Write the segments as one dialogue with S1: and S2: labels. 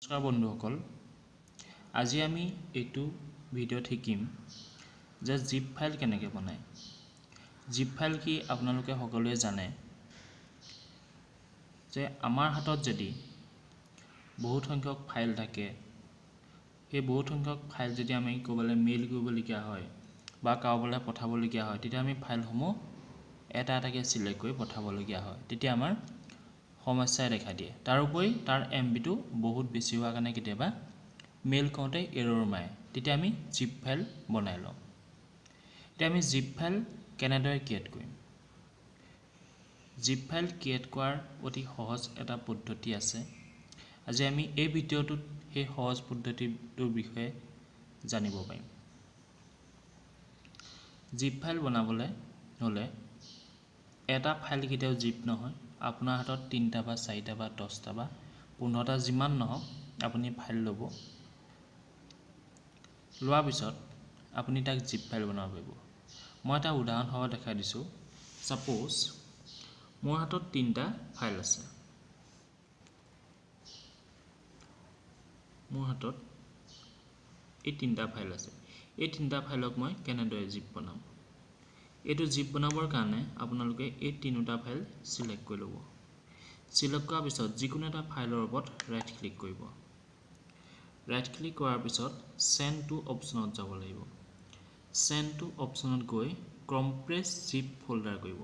S1: নমস্কাৰ বন্ধুসকল, আজি আমি এইটো ভিডিঅ'ত শিকিম যে জিপ ফাইল কেনেকৈ বনায়। জিপ ফাইল কি আপোনালোকে সকলোৱে জানে যে আমাৰ হাতত যদি বহুত সংখ্যক ফাইল থাকে, সেই বহুত সংখ্যক ফাইল যদি আমি ক'ৰবালৈ মেইল কৰিবলগীয়া হয় বা কাৰোবালৈ পঠাবলগীয়া হয়, তেতিয়া আমি ফাইলসমূহ এটা এটাকৈ চিলেক্ট কৰি পঠাবলগীয়া হয়, তেতিয়া আমাৰ সমস্যাই দেখা দিয়ে। তাৰোপৰি তাৰ এম বিটো বহুত বেছি হোৱাৰ কাৰণে কেতিয়াবা মেইল কৰোঁতে এৰৰ মাৰে, তেতিয়া আমি জিপ ফাইল বনাই লওঁ। এতিয়া আমি জিপ ফাইল কেনেদৰে ক্ৰিয়েট কৰিম? জিপ ফাইল ক্ৰিয়েট কৰাৰ অতি সহজ এটা পদ্ধতি আছে। আজি আমি এই ভিডিঅ'টোত সেই সহজ পদ্ধতিটোৰ বিষয়ে জানিব পাৰিম। জিপ ফাইল বনাবলৈ হ'লে এটা ফাইল কেতিয়াও জিপ নহয়। আপোনাৰ হাতত তিনিটা বা চাৰিটা বা দহটা বা 15টা যিমান নহওক আপুনি ফাইল ল'ব, লোৱাৰ পিছত আপুনি তাক জিপ ফাইল বনাব পাৰিব। মই এটা উদাহৰণসহ দেখাই দিছোঁ। ছাপ'জ মোৰ হাতত তিনিটা ফাইল আছে, মোৰ হাতত এই তিনিটা ফাইল আছে। এই তিনিটা ফাইলক মই কেনেদৰে জিপ বনাম? এইটো জিপ বনাবৰ কাৰণে আপোনালোকে এই তিনিটা ফাইল চিলেক্ট কৰি ল'ব। চিলেক্ট কৰাৰ পিছত যিকোনো এটা ফাইলৰ ওপৰত ৰাইট ক্লিক কৰিব। ৰাইট ক্লিক কৰাৰ পিছত চেণ্ড টু অপশ্যনত যাব লাগিব। চেণ্ড টু অপশ্যনত গৈ কম্প্ৰেছ জিপ ফ'ল্ডাৰ কৰিব,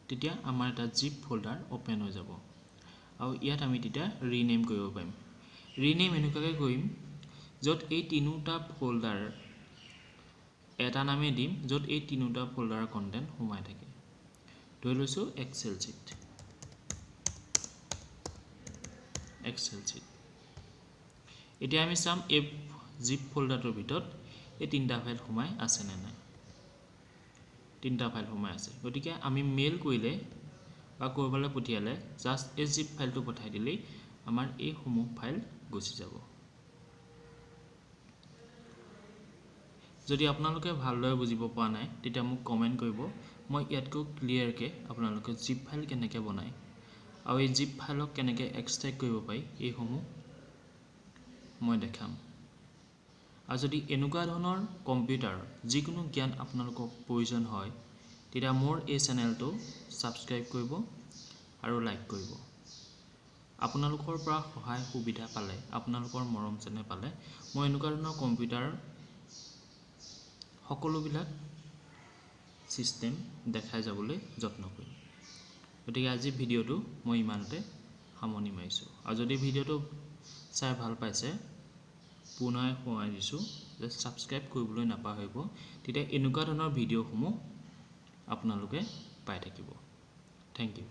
S1: তেতিয়া আমাৰ এটা জিপ ফ'ল্ডাৰ অ'পেন হৈ যাব আৰু ইয়াত আমি তেতিয়া ৰিনেম কৰিব পাৰিম। ৰিনেম এনেকুৱাকৈ কৰিম য'ত এই তিনিওটা ফ'ল্ডাৰ এটা নামেই দিম, য'ত এই তিনিওটা ফ'ল্ডাৰৰ কণ্টেণ্ট সোমাই থাকে। ধৰি লৈছোঁ এক্সেল শ্বীট, এক্সেল শ্বীট। এতিয়া আমি চাম এই জিপ ফ'ল্ডাৰটোৰ ভিতৰত এই তিনিটা ফাইল সোমাই আছে নে নাই। তিনিটা ফাইল সোমাই আছে, গতিকে আমি মেইল কৰিলে বা ক'ৰবালৈ পঠিয়ালে জাষ্ট এই জিপ ফাইলটো পঠাই দিলেই আমাৰ এইসমূহ ফাইল গুচি যাব। যদি আপোনালোকে ভালদৰে বুজিব পৰা নাই তেতিয়া মোক কমেণ্ট কৰিব, মই ইয়াতকৈ ক্লিয়াৰকৈ আপোনালোকে জিপ ফাইল কেনেকৈ বনায় আৰু এই জিপ ফাইলক কেনেকৈ এক্সট্ৰেক্ট কৰিব পাৰি এইসমূহ মই দেখাম। আৰু যদি এনেকুৱা ধৰণৰ কম্পিউটাৰ যিকোনো জ্ঞান আপোনালোকক প্ৰয়োজন হয় তেতিয়া মোৰ এই চেনেলটো ছাবস্ক্ৰাইব কৰিব আৰু লাইক কৰিব। আপোনালোকৰ পৰা সহায় সুবিধা পালে, আপোনালোকৰ মৰম চেনেহ পালে মই এনেকুৱা ধৰণৰ কম্পিউটাৰ সকলোবিলাক ছিষ্টেম দেখাই যাবলৈ যত্ন কৰিম। গতিকে আজি ভিডিঅ'টো মই ইমানতে সামৰণি মাৰিছোঁ। আৰু যদি ভিডিঅ'টো চাই ভাল পাইছে পুনৰ সোঁৱৰাই দিছোঁ যে ছাবস্ক্ৰাইব কৰিবলৈ নাপাহৰিব, তেতিয়া এনেকুৱা ধৰণৰ ভিডিঅ'সমূহ আপোনালোকে পাই থাকিব। Thank you.